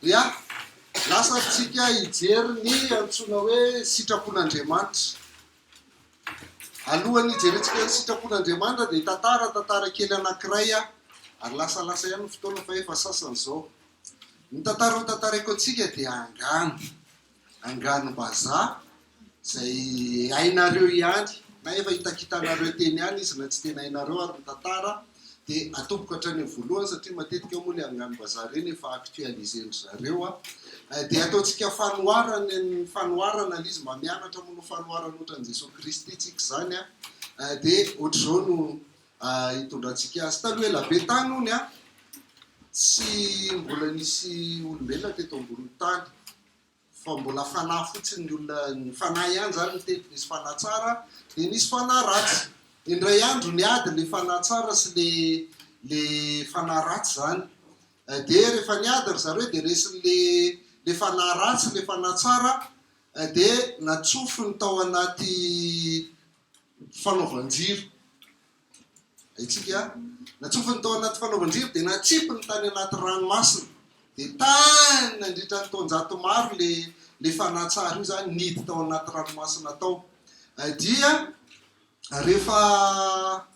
Ya, lasa ary tsika hijery ny antsoina hoe sitrapon'Andriamanitra. Alohan'ny hijerentsika ny sitrapon'Andriamanitra dia hitantara tantara kely anankiray aho, ary lasalasa ihany ny fotoana fa efa sasany izao. Ny tantara ho tantaraiko antsika dia angano. Anganom-bazaha izay hainareo ihany na efa hitakitanareo teny ihany izy na tsy tena hainareo ary ny tantara dia atomboko hatrany amin'ny voalohany satria matetika moa ilay anganom-bazaha ireny efa actualiser-ndry zareo dia ataontsika fanoharana ny fanoharana ilay izy mba mianatra manao fanoharana ohatran'i Jesoa Kristy tsika izany dia ohatr'izao no hitondrantsika azy. Taloha ela be tany hono tsy mbola nisy olombelona teto ambonin'ny tany. Fa mbola fanahy fotsiny ny olona, ny fanahy ihany izany no teto, nisy fanahy tsara dia nisy fanahy ratsy. Indray andro niady ilay fanahy tsara sy ilay ilay fanahy ratsy izany. Dia rehefa niady ry zareo dia resin'ilay ilay fanahy ratsy ilay fanahy tsara dia natsofony tao anaty fanaovan-jiro. Haintsika, natsofony tao anaty fanaovan-jiro dia natsipiny tany anaty ranomasina. Dia tany nandritra ny taonjato maro le le fanahy tsara io izany nihidy tao anaty ranomasina tao. Dia rehefa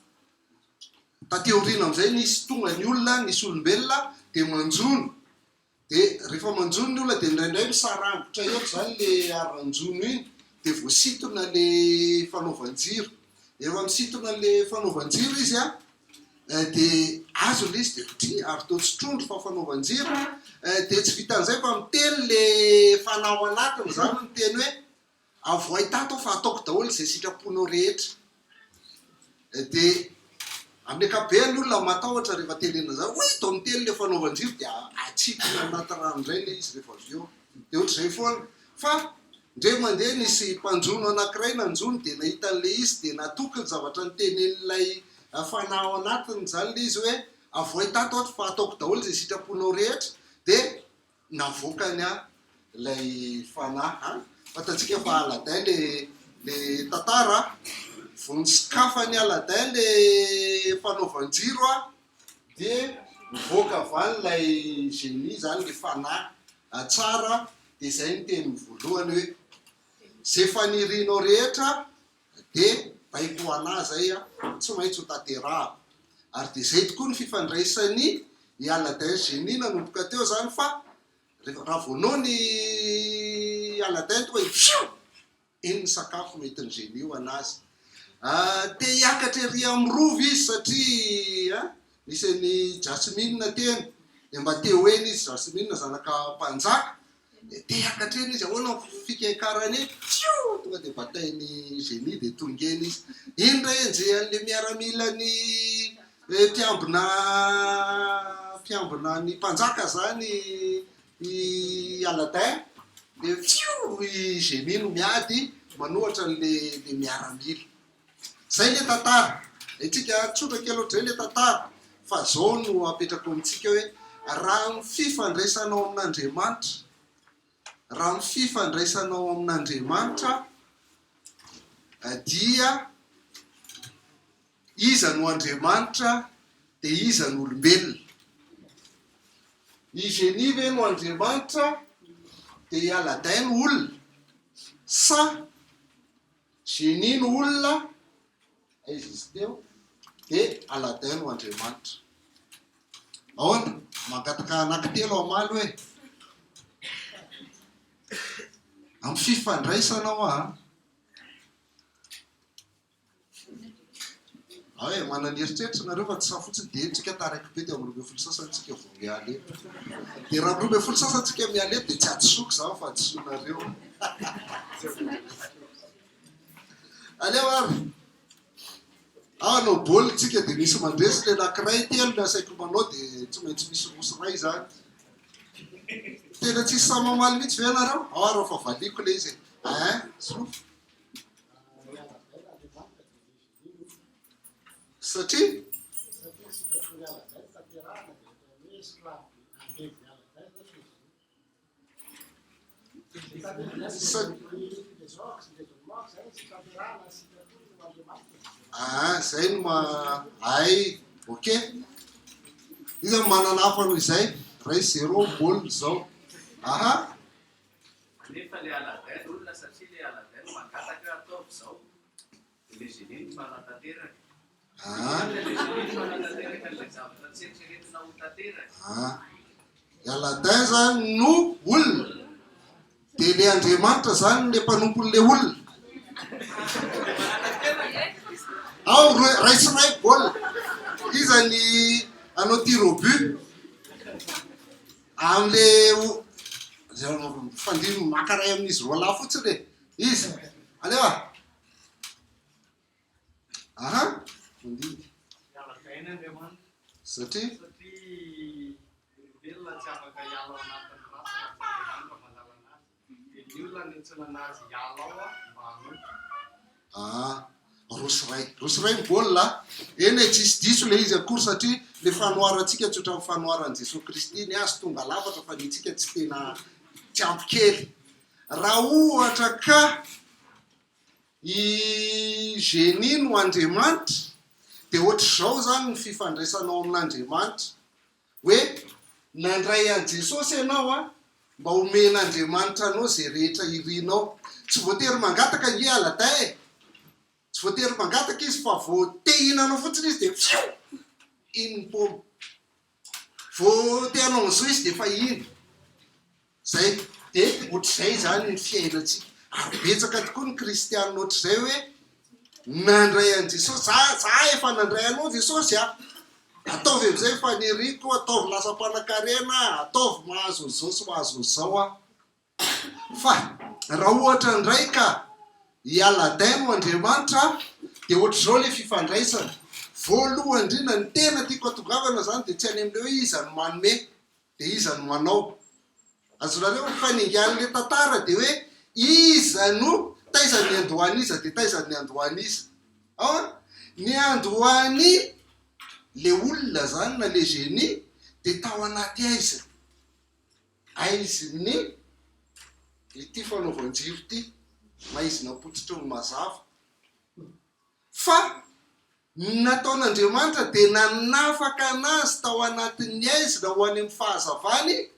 taty aoriana amin'izay nisy tonga ny olona, nisy olombelona dia manjono. Dia rehefa manjono ny olona dia indraindray misarangotra eto izany le haran-jono iny dia voasintona le fanaovan-jiro. Rehefa misintona le fanaovan-jiro izy an, dia azo le izy dia dry ary toa tsy trondro fa fanaovan-jiro. Dia tsy vitan'izay fa miteny le fanahy ao anatiny izany miteny hoe Avoahy tato aho fa ataoko daholo izay sitraponao rehetra. Dia amin'ny ankapobeny ny olona matahotra rehefa tenenina izany, hoy toa miteny ilay fanaovan-jiro dia atsipiny anaty rano indray ilay izy rehefa avy eo. Dia ohatr'izay foana. Fa indray mandeha nisy mpanjono anankiray nanjono dia nahita an'ilay izy dia natoky ny zavatra notenenin'ilay fanahy ao anatiny izany ilay izy hoe avoahy tato aho fa ataoko daholo izay sitraponao rehetra. Dia navoakany an ilay fanahy an! Fantatsika fa Aladin le le tantara an! Vao nisokafany Aladin le fanaovan-jiro an, dia nivoaka avy any ilay génie izany le fanahy tsara dia izay ny teniny voalohany hoe ze fanirianao rehetra Dia baiko ho anah zay an, tsy maintsy ho tanterahako. Ary dia zay tokoa ny fifandraisan'i i Aladin Génie nanomboka teo zany fa rehefa raha vao nony i Aladin tonga dia fioo! Iny ny sakafo noentin'i Génie ho an'azy. Te hiakatra ery amin'ny rova izy satria an, nisy an'i Jasmine teny, dia mba te ho eny izy, Jasmine zanaka mpanjaka, Dia te hiakatra eny izy, ahoana ny fikiakarany eny? Fioo! Tonga dia batain'i Génie dia tonga eny izy. Iny indray enjehan'ilay miaramilan'ny mpiambina mpiambina ny mpanjaka izany i Aladin, dia fioo! I Génie no miady manohatra an'ilay ilay miaramila. Zay le tantara. Haintsika tsotra kely ohatr'izay le tantara fa zao no apetrako amintsika hoe raha ny fifandraisanao amin'Andriamanitra, raha ny fifandraisanao amin'Andriamanitra dia iza no Andriamanitra dia iza no olombelona? I Génie ve no Andriamanitra dia i Aladin no olona? Sa Génie no olona, aiza izy teo, dia Aladin no Andriamanitra. Ahoana? Mangataka anankitelo hamaly hoe? Amin'ny fifandraisana hoa an. Ao e, manana eritreritra nareo fa tsy sahy fotsiny dia eny tsika taraiky be dia amin'ny 12 sasany tsika vao miala eto. Dia raha amin'ny 12 sasany tsika miala eto dia tsy hadisoako izany fa hadisoanareo. Aleo ary. Ao hanao baolina tsika dia misy mandresy ilay anankiray, telo ny asaiko manao dia tsy maintsy misy roa sy iray izany. Tena tsisy sahy mamaly mihitsy ve ianareo? Ao ary fa valiako ilay izy e. Ein, solofo. Satria? Ah, zay no ma hay, ok. Iza no manana hafa noho izay? Ray zéro baolina izao. Aha. Nefa le Aladdin olona satria le Aladdin mangataka hoe ataovy izao dia le génie no manatanteraka. Ah. Le génie no manatanteraka an'ilay zavatra tsy eritreretina ho tanteraka. Ah. I Aladdin zany no olona. Dia le Andriamanitra zany le mpanompon'le olona. Ao roe- ray sy ray baolina. Iza ny hanao tir au but? Amin'le o- mifandimby maka ray amin'izy roalahy fotsiny e. Iza? Alefa. Aha, mandimby. Miala-daina Andriamanitra. Satria? Satria ny olombelona tsy afaka hiala ao anatin'ny ratsy raha tsy Andriamanitra manala anazy. Dia ny olona niantsoana anazy hiala ao mba hanompo. Ah, roa sy iray. Roa sy iray ny baolina a. Eny e, tsisy diso ilay izy akory satria ilay fanoharantsika tsy ohatran'ny fanoharan'i Jesoa Kristy, ny azy tonga lafatra fa ny antsika tsy tena tsy ampy kely. Raha ohatra ka I Génie no Andriamanitra, dia ohatr'izao izany ny fifandraisanao amin'Andriamanitra, hoe nandray an'i Jesosy ianao an, mba omen'Andriamanitra anao izay rehetra irinao. Tsy voatery mangataka ange Aladin e! Tsy voatery mangataka izy fa vao te hihinana fotsiny izy dia fioo! Iny ny paoma. Vao te hanao an'izao izy dia efa iny. Zay. Dia ohatr'izay izany ny fiainantsika. Ary betsaka tokoa ny kristianina ohatr'izay hoe nandray an'i Jesosy. Za, za efa nandray anao Jesosy a! Ataovy amin'izay ny faniriako, ataovy lasa mpanankarena aho, ataovy mahazo an'izao sy mahazo an'izao aho. Fa raha ohatra indray ka i Aladin no Andriamanitra dia ohatr'izao ilay fifandraisana. Voalohany indrindra, ny tena tiako hatongavana izany dia tsy any amin'ilay hoe iza no manome dia iza no manao. Azonareo? Fa ny ingan'ilay tantara dia hoe iza no, taiza ny niandohan'iza dia taiza ny niandohan'iza. Ao an? Niandohan'i le olona izany na le génie dia tao anaty aizina. Aizin'ny ity fanaovan-jiro ity, maizina potsitry ny mazava. Fa ny nataon'Andriamanitra dia nanafaka anazy tao anatin'ny aizina ho any amin'ny fahazavany,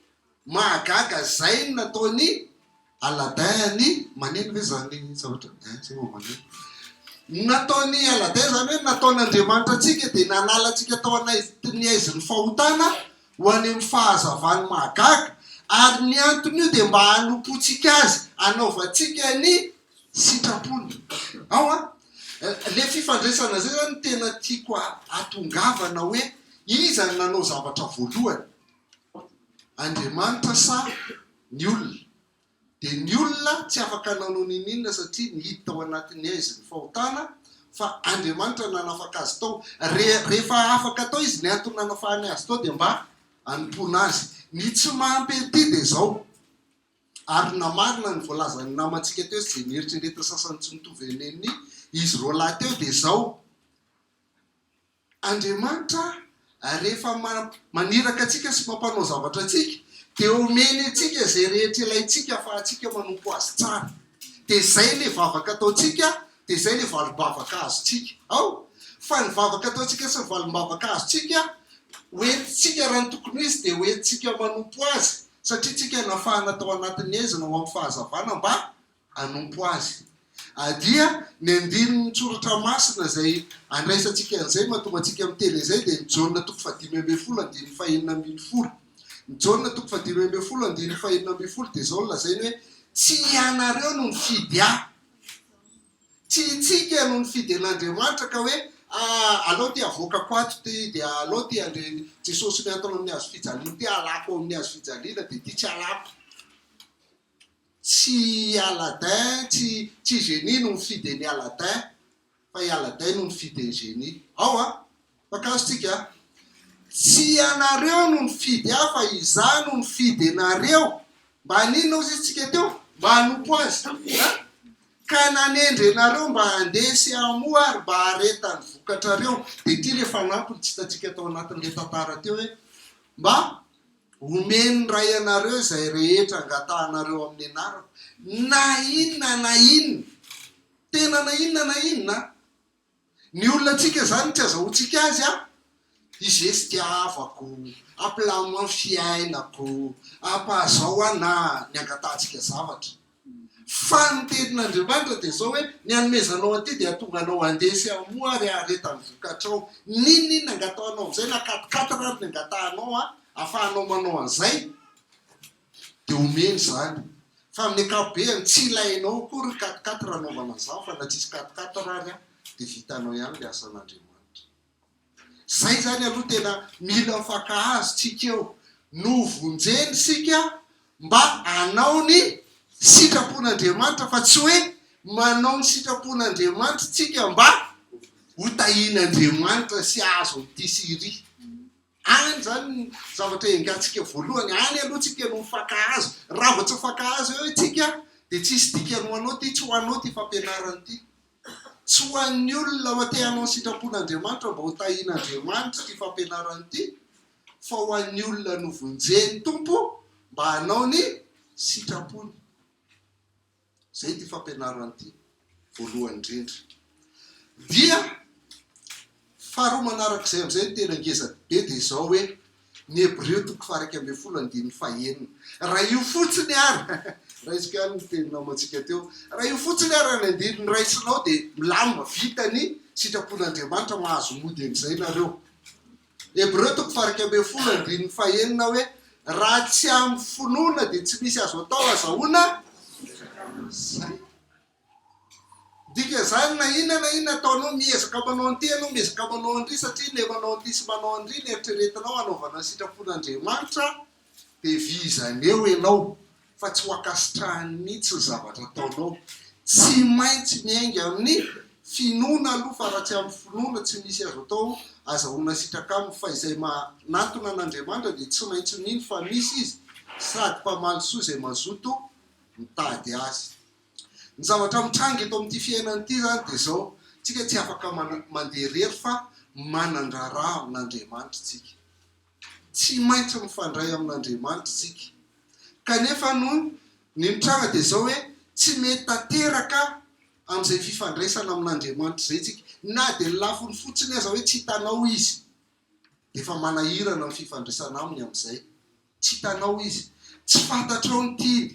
mahagaga izay ny nataon'i Aladin an'i, maneno ve izany zavatra, hein, zay vao maneno. Ny nataon'i Aladin izany hoe ny nataon'Andriamanitra antsika dia nanala antsika tao anatin'ny aizin'ny fahotana ho any amin'ny fahazavany mahagaga, ary ny anton'io dia mba hanompoantsika Azy, hanaovantsika ny sitrapony. Ao an! Le fifandraisana zay zany no tena tiako hatongavana hoe iza no nanao zavatra voalohany? Andriamanitra sa ny olona? Dia ny olona tsy afaka nanao ninoninona satria nihidy tao anatin'ny aizin'ny fahotana fa Andriamanitra nanafaka azy tao. Re, rehefa afaka tao izy, ny antony nanafahany azy tao dia mba hanompoana azy. Ny tsy mahampy an'ity dia izao, ary namarina ny voalazan'ny namantsika teo sy izay nieritreretin'ny sasany tsy mitovy an'ny izy roalahy teo dia izao, Andriamanitra rehefa maniraka antsika sy mampanao zavatra antsika dia omeny antsika izay rehetra ilaintsika ahafahantsika manompo Azy tsara. Dia izay ilay vavaka ataontsika, dia izay ilay valim-bavaka azontsika. Ao? Fa ny vavaka ataontsika sy ny valim-bavaka azontsika, hoentintsika raha ny tokony ho izy dia hoentintsika manompo Azy, satria tsika nafahana tao anatin'ny haizina ho amin'ny fahazavana mba hanompo Azy. Dia ny andininy tsoratra masina izay andraisantsika an'izay mahatonga antsika miteny izay dia ny Jaona toko fahadimy ambin'ny folo andininy fahenina ambin'ny folo. Ny Jaona toko fahadimy ambin'ny folo andininy fahenina ambin'ny folo dia izao no lazainy hoe tsy ianareo no nifidy ahy. Tsy itsika no nifidy an'Andriamanitra ka hoe ah alao ty avoakako ato ty dia alao ty Andre Jesosy mihantona amin'ny hazo fijaliana ty alako ao amin'ny hazo fijaliana dia ty tsy alako. Tsy i Aladin, tsy tsy Génie no nifidy an'i Aladin fa i Aladin no nifidy an'i Génie. Ao an! Mpakazo tsika a! Tsy ianareo no nifidy ahy fa izaho no nifidy anareo. Mba haninona hozy izy tsika teo? Mba hanompo azy. An! Ka nanendry anareo mba handeha sy hamoa ary mba haharetan'ny vokatrareo. Dia ity ilay fanampiny tsy hitantsika tao anatin'ilay tantara teo hoe mba Omen'ny Ray anareo izay rehetra angatahanareo amin'ny anarako, na inona na inona. Tena na inona na inona an! Ny olona antsika izany tsy azahoantsika azy an! Izy etsy tiavako, Ampilamo ny fiainako, ampahazao aho na ny angatahantsika zavatra. Fa ny tenin'Andriamanitra dia izao hoe, ny hanomezanao an'ity dia hahatonga anao handeha sy hamoa ary haharetan'ny vokatrao. N'inon'inona angatahanao amin'izay, na quatre-quatre ary ny angatahanao ahafahanao manao an'izay, dia omeny izany. Fa amin'ny ankapobeny, tsy ilainao akory ny quatre-quatre hanaovana an'izany fa na tsisy quatre-quatre ary dia vitanao ihany ilay asan'Andriamanitra. Zay zany aloha tena mila mifankahazo tsika eo. Novonjeny isika mba hanao ny sitrapon'Andriamanitra fa tsy hoe manao ny sitrapon'Andriamanitra tsika mba ho tahian'Andriamanitra sy hahazo an'ity sy iry. Any zany ny zavatra engantsika voalohany, any aloha tsika no mifankahazo. Raha vao tsy mifankahazo eo tsika dia tsisy dikany ho anao ity, tsy ho anao ity fampianarana ity. Tsy ho an'ny olona ho te hanao ny sitrapon'Andriamanitra mba ho tahian'Andriamanitra ity fampianarana ity, fa ho an'ny olona novonjen'ny Tompo mba hanao ny sitrapony. Izay ity fampianarana ity, voalohany indrindra. Dia faharoa manarak'izay amin'izay ny tena ngeza be dia izao hoe, Ny Hebreo toko faha-11 andininy fahenina. Raha io fotsiny ary, raisiko ihany ny teny namantsika teo, raha io fotsiny ary ny andininy raisinao dia milamina, vita ny sitrapon'Andriamanitra, mahazo mody amin'izay nareo. Hebreo toko faha-11 andininy fahenina hoe, raha tsy amin'ny finoana dia tsy misy azo atao azahoana izay. Dikan'izany na inona na inona ataonao, miezaka manao an'ity ianao, miezaka manao an'ry satria ilay manao an'ity sy manao an'ry no eritreretinao hanaovana ny sitrapon'Andriamanitra dia vizana eo ianao fa tsy ho ankasitrahany mihitsy ny zavatra ataonao. Tsy maintsy miainga amin'ny finoana aloha fa raha tsy amin'ny finoana tsy misy azo atao azahoana sitraka aminy fa izay manantona an'Andriamanitra dia tsy maintsy mino fa misy izy sady mpamaly soa izay mazoto mitady azy. Ny zavatra mitranga eto amin'ity fiainana ity izany dia izao, tsika tsy afaka mandeha irery fa manan-draharaha amin'Andriamanitra isika. Tsy maintsy mifandray amin'Andriamanitra isika. Kanefa no ny mitranga dia izao hoe tsy mety tanteraka amin'izay fifandraisana amin'Andriamanitra izay isika. Na dia ny lafiny fotsiny aza hoe tsy hitanao Izy dia efa manahirana ny fifandraisana Aminy amin'izay. Tsy hitanao izy. Tsy fantatrao ny tiany.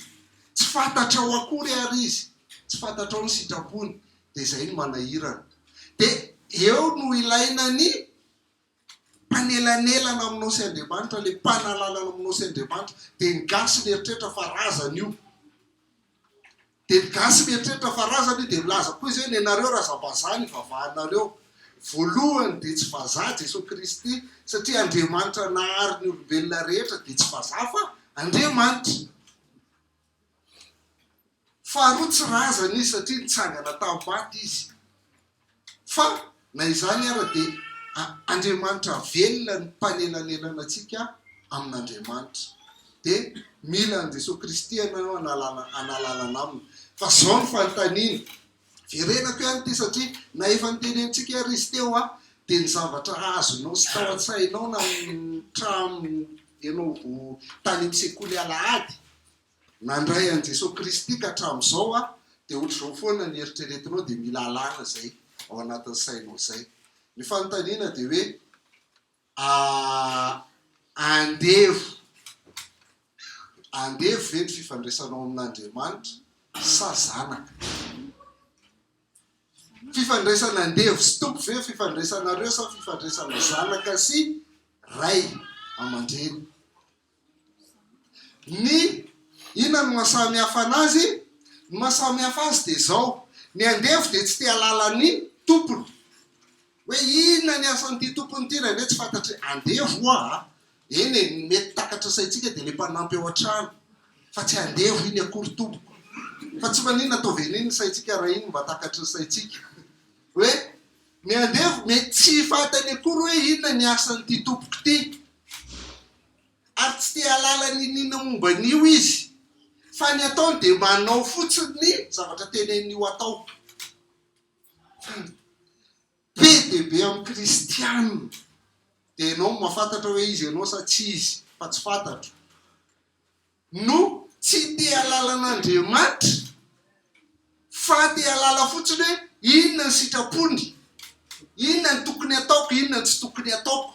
Tsy fantatrao akory ary izy. Tsy fantatrao ny sitrapony. Dia izay no manahirana. Dia eo no ilaina ny mpanelanelana aminao sy Andriamanitra, ilay mpanalalana aminao sy Andriamanitra. Dia ny gasy mieritreritra fa razana io. Dia ny gasy mieritreritra fa razana io dia milaza koa izy hoe nenareo razam-bazaha ny ivavahanareo. Voalohany dia tsy vazaha Jesoa Kristy satria Andriamanitra nahary ny olombelona rehetra dia tsy vazaha fa Andriamanitra. Faharoa tsy razana izy satria nitsangana tamin'ny maty izy. Fa na izany ara dia Andriamanitra velona ny mpanelanelana antsika amin'Andriamanitra. Dia mila an'i Jesoa Kristy ianao hanalana analalana aminy. Fa izao ny fanontaniana, verenako ihany ity satria na efa notenenintsika ary izy teo an, dia ny zavatra azonao sy tao an-tsainao na hatramin'ny ianao vao tany amin'ny sekoly alahady, Nandray an'i Jesoa Kristy ka hatramin'izao aho dia ohatr'izao foana ny eritreretinao dia mila alana izay ao anatin'ny sainao izay. Ny fanontaniana dia hoe andevo andevo ve ny fifandraisanao amin'Andriamanitra sa zanaka? Fifandraisana andevo sy tompo ve fifandraisanareo sa fifandraisana zanaka sy ray aman-dreny? Ny inona no mahasamy hafa anazy? Ny mahasamy hafa azy dia izao, ny andevo dia tsy te hahalala ny tompony. Hoe inona ny asan'ity tompony ity indraindray tsy fantatry andevo hoa a! Eny e, ny mety takatry ny saintsika dia ilay mpanampy ao an-trano, fa tsy andevo iny akory tompoko. Fa tsy maninona ataovy an'iny ny saintsika raha iny mba takatry ny saintsika. Hoe ny andevo mety tsy fantany akory hoe inona ny asan'ity tompoko ity. Ary tsy te hahalala n'inon'inona momba an'io izy, fa ny ataony dia manao fotsiny ny zavatra tenenin'io atao. Fa ny be dia be amin'ny kristiana, dia ianao no mahafantatra hoe izy ianao sa tsy izy, fa tsy fantatro. no tsy te halala an'Andriamanitra fa te halala fotsiny hoe inona ny sitrapony, inona ny tokony hataoko, inona ny tsy tokony hataoko.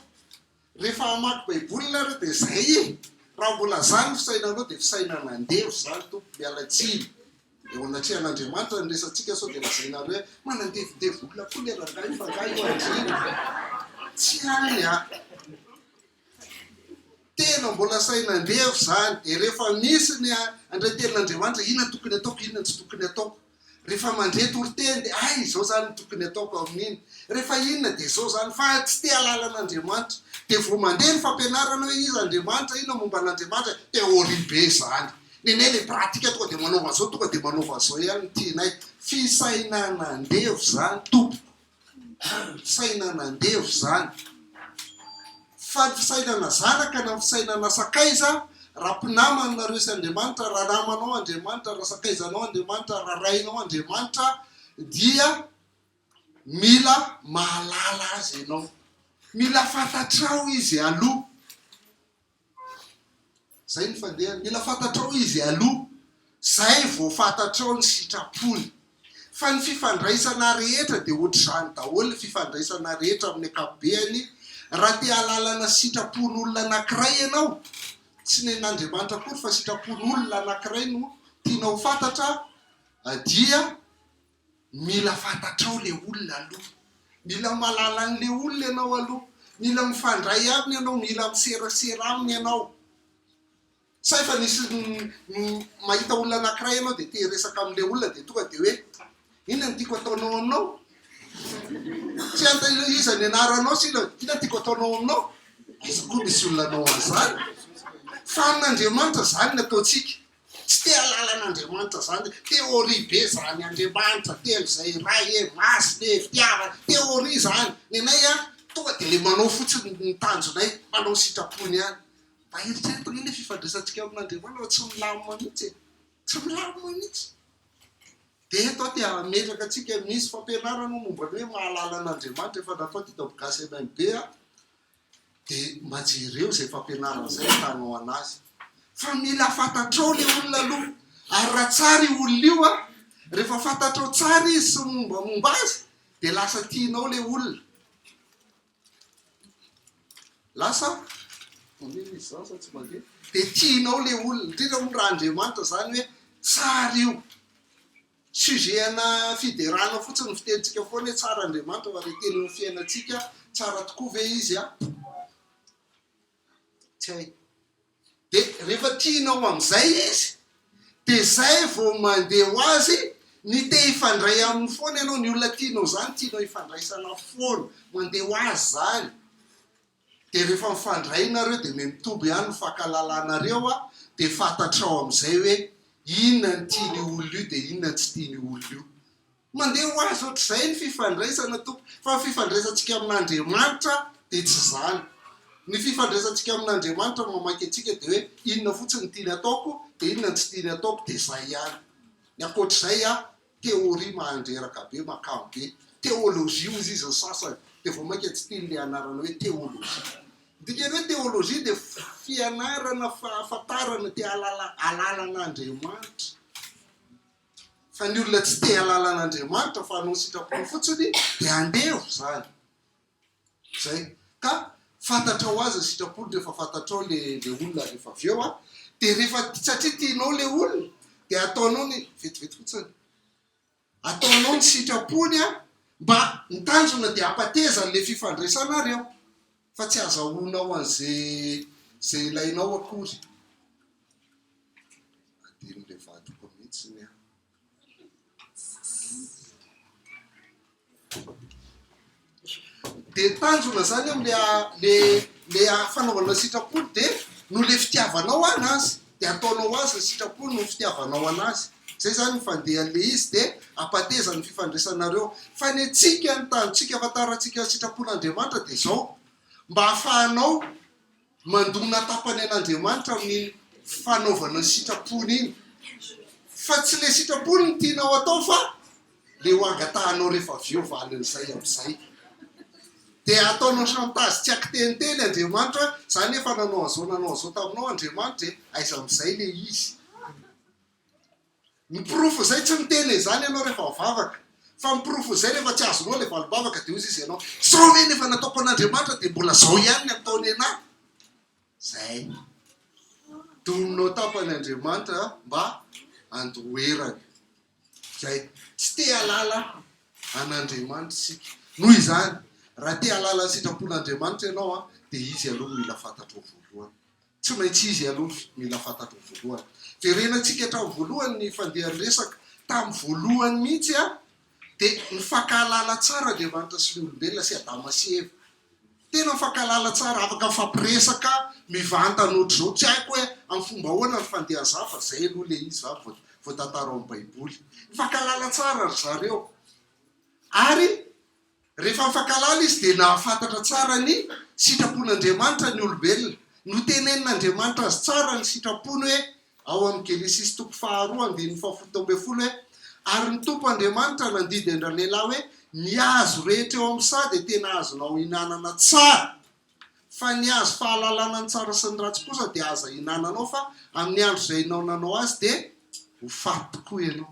Rehefa hamaky baiboly nareo dia zay e! Raha mbola zany ny fisainanao dia fisainana andevo zany tompoko, miala tsiny. Eo anatrehan'Andriamanitra ny resatsika sao dia lazainareo hoe manandevondevo olona koa le rangahy fa angaha io andriana? Tsy any an! Tena mbola sain'andevo zany, dia rehefa misy ny handray tenin'Andriamanitra inona tokony ataoko, inona tsy tokony ataoko. Rehefa mandre toriteny dia hay izao izany no tokony ataoko amin'iny. Rehefa inona dia izao izany fa tsy te hahalala an'Andriamanitra. Dia vao mandeha ny fampianarana hoe iza Andriamanitra, inona momba an'Andriamanitra, théorie be izany. Nenay ilay pratique tonga dia manaova an'izao, tonga dia manaova an'izao ihany no tianay. Fisainan'andevo izany tompoko. Fisainana andevo izany. Fa ny fisainana zanaka na ny fisainana sakaiza, raha mpinamana nareo sy Andriamanitra, raha namanao Andriamanitra, raha sakaizanao Andriamanitra, raha rainao Andriamanitra, dia mila mahalala Azy ianao. Mila fantatrao Izy aloha. Zay ny fandehany. Mila fantatrao izy aloha, zay vao fantatrao ny sitrapony. Fa ny fifandraisana rehetra dia ohatr'izany daholo ny fifandraisana rehetra amin'ny ankapobeany, raha te hahalalana sitrapon'olona anankiray ianao, tsy nen'Andriamanitra akory fa sitrapon'olona anankiray no tianao ho fantatra dia Mila fantatrao le olona aloha. Mila mahalala an'le olona ianao aloha. Mila mifandray aminy ianao, mila miserasera aminy ianao. Sa efa nisy mahita olona anankiray ianao dia te hiresaka amin'le olona dia tonga dia hoe inona no tiako ataonao aminao? Tsy hanta iza ny anaranao sy inona no tiako ataonao aminao? Aiza koa misy olona hanao an'izany? Fa amin'Andriamanitra izany ny ataontsika. Tsy te hahalala an'Andriamanitra zany, théorie be zany Andriamanitra telo zay Ray e, Masina e, fitiavana, théorie zany, nenay an tonga de le manao fotsiny ny tanjonay, manao ny sitrapony ihany, mba eritrereto anie le fifandraisantsika amin'Andriamanitra fa tsy milamina mihitsy e, tsy milamina mihitsy, de eto aho te hametraka antsika misy fampianarana momba ny hoe mahalala an'Andriamanitra efa natao teto amin'ny Gasy MMB an, Dia mba jereo izay fampianarana izay ahitanao anazy. Fa mila fantatrao ilay olona aloha. Ary raha tsara io olona io an, rehefa fantatrao tsara izy sy ny mombamomba azy, dia lasa tianao ilay olona. Lasa, mandeha ve izy izany sa tsy mandeha? Dia tianao ilay olona. Indrindra moa raha Andriamanitra izany hoe tsara io. Sujet ana fiderana fotsiny ny fitenintsika foana hoe tsara Andriamanitra fa re teny eo amin'ny fiainantsika tsara tokoa ve izy a? Tsy hay. Dia rehefa tianao amin'izay izy dia izay vao mandeha ho azy ny te hifandray aminy foana ianao, ny olona tianao izany tianao hifandraisana foana, mandeha ho azy izany. Dia rehefa mifandray nareo dia miha-mitombo ihany ny fankalalanareo a, dia fantatrao amin'izay hoe inona ny tian'io olona io dia inona ny tsy tian'io olona io. Mandeha ho azy ohatr'izay ny fifandraisana tompoko, fa ny fifandraisantsika amin'Andriamanitra dia tsy izany. Ny fifandraisantsika amin'Andriamanitra mamaky antsika dia hoe inona fotsiny ny tiany ataoko dia inona ny tsy tiany ataoko dia izay ihany. Ny ankoatr'izay a, Théorie mahandreraka be, makamo be. Théologie hozy izy ny sasany, dia vao mainka tsy tiany ilay anarana hoe théologie. Ny dikan'ny hoe théologie dia fianarana fahafantarana, te hahalala hahalala an'Andriamanitra. Fa ny olona tsy te hahalala an'Andriamanitra fa hanao ny sitrapony fotsiny dia andevo izany. Zay. Ka fantatrao azy ny sitrapony rehefa fantatrao le le olona rehefa avy eo an, de rehefa satria tianao le olona de ataonao ny, vetivety fotsiny, ataonao ny sitrapony an, mba ny tanjona de hampateza an'le fifandraisanareo fa tsy azahoanao an'ze ze ilainao akory. Adinon'le vadiko mihitsy ny ahy. Dia tanjona zany amle le le fanaovana sitrapo dia noho le fitiavanao anazy dia ataonao azy ny sitrapo noho ny fitiavanao anazy zay zany ny fandehan'le izy dia ampateza ny fifandraisanareo fa ny antsika ny tanjontsika ahafantarantsika ny sitrapon'Andriamanitra dia zao mba ahafahanao Mandona tapany an'Andriamanitra amin'iny fanaovana ny sitrapony iny. Fa tsy le sitrapony no tianao atao fa le ho angatahanao rehefa avy eo valin'izay amin'izay. Dia ataonao chantage tsy ankiteniteny Andriamanitra hoe za nefa nanao an'izao nanao an'izao taminao Andriamanitra e, aiza amin'izay le izy. Ny porofo izay tsy miteny an'izany ianao rehefa mivavaka. Fa ny porofon'izay rehefa tsy azonao ilay valim-bavaka dia hoy izy ianao, sao ve ny efa nataoko an'Andriamanitra dia mbola zao ihany ny ataony anah? Zay. Dominao tapany Andriamanitra mba andoherany. Zay. Tsy te halala an'Andriamanitra isika. Noho izany, raha te halala ny sitrapon'Andriamanitra ianao dia Izy aloha no mila fantatrao voalohany. Tsy maintsy Izy aloha no mila fantatrao voalohany. Verenantsika hatramin'ny voalohany ny fandehan'ny resaka. Tamin'ny voalohany mihitsy dia nifankahalala tsara Andriamanitra sy ny olombelona sy Adama sy Eva. Tena mifankahalala tsara, afaka mifampiresaka mivantana ohatr'izao. Tsy haiko hoe amin'ny fomba ahoana ny fandehan'izany fa izay aloha ilay izy izany vao voatantara ao amin'ny Baiboly. Mifankahalala tsara ry zareo. Ary rehefa nifankahalala izy dia nahafantatra tsara ny sitrapon'Andriamanitra ny olombelona. Notenenin'Andriamanitra azy tsara ny sitrapony hoe Ao amin'ny Genesisy toko faharoa andininy fahafito ambin'ny folo hoe, Ary ny Tompo Andriamanitra nandidy an-dralehilahy hoe, Ny hazo rehetra eo amin'ny saha dia tena azonao hinanana tsara, fa ny hazo fahalalana ny tsara sy ny ratsy kosa dia aza hinananao, fa amin'ny andro izay hinaonanao azy dia ho faty tokoa ianao.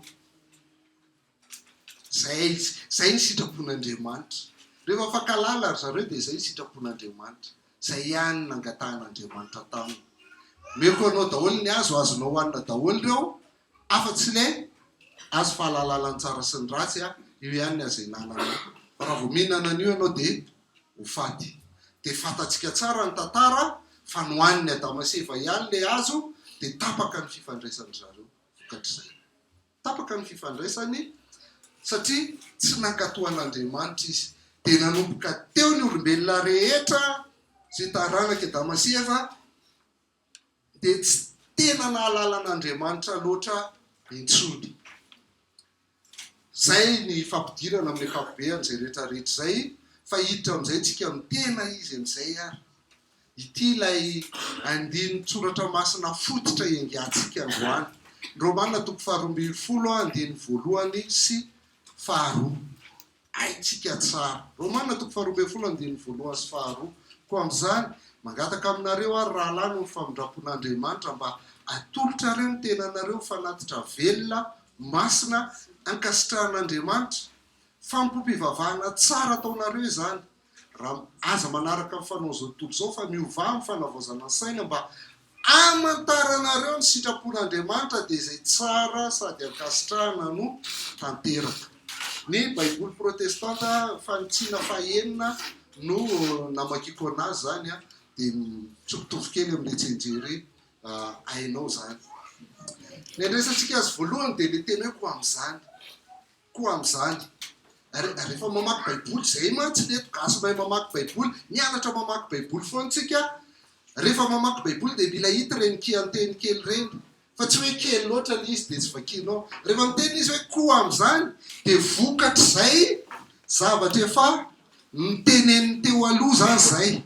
Izay, izay ny sitrapon'Andriamanitra. Rehefa mifankahalala ry zareo dia izay ny sitrapon'Andriamanitra. Izay ihany no nangatahan'Andriamanitra taminy. Omeko anao daholo ny hazo, azonao hohanina daholo ireo, afa-tsy ilay hazo fahalalana ny tsara sy ny ratsy, io ihany ny azo ihinananao. Fa raha vao mihinana an'io ianao dia ho faty. Dia fantatsika tsara ny tantara fa nohanin'i Adama sy Eva ihany ilay hazo dia tapaka ny fifandraisan-dry zareo vokatr'izay. Tapaka ny fifandraisany satria tsy nankatò an'Andriamanitra izy. Dia nanomboka teo ny olombelona rehetra izay taranak'i Adama sy Eva dia tsy tena nahalala an'Andriamanitra loatra intsony. Izay ny fampidirana amin'ny ankapobeany izay rehetra rehetra izay fa hiditra amin'izay tsika amin'ny tena izy amin'izay ary. Ity ilay andinin-tsoratra masina fototra iangatsika androany. Romana toko faharoambinifolo andininy voalohany sy faharoa. Haintsika tsara. Romana toko faharoambinifolo andininy voalohany sy faharoa. Koa amin'izany, mangataka aminareo aho, ry rahalahy, noho ny famindram-pon'Andriamanitra, mba hatolotrareo ny tenanareo ho fanatitra velona, masina, ankasitrahan'Andriamanitra. Fanompoam-pivavahana tsara ataonareo izany. Raha aza manaraka ny fanaon'izao tontolo izao fa miovà amin'ny fanavaozana ny saina mba hamantaranareo ny sitrapon'Andriamanitra dia izay tsara sady ankasitrahana no tanteraka. Ny baiboly protestanta fanitsiana fahenina no namakiako anazy izany dia tsy mitovy kely amin'ilay tsianjery hainao izany. Ny andraisantsika azy voalohany dia ilay teny hoe koa amin'izany. Koa amin'izany, rehefa mamaky Baiboly, izay mantsy ny eto, gasy mahay mamaky Baiboly, mianatra mamaky Baiboly foana tsika, rehefa mamaky Baiboly dia mila hita ireny kianteny kely ireny, fa tsy hoe kely loatra ilay izy dia tsy vakianao. Rehefa miteny izy hoe koa amin'izany, dia vokatr'izay zavatra efa noteneniny teo aloha izany izay.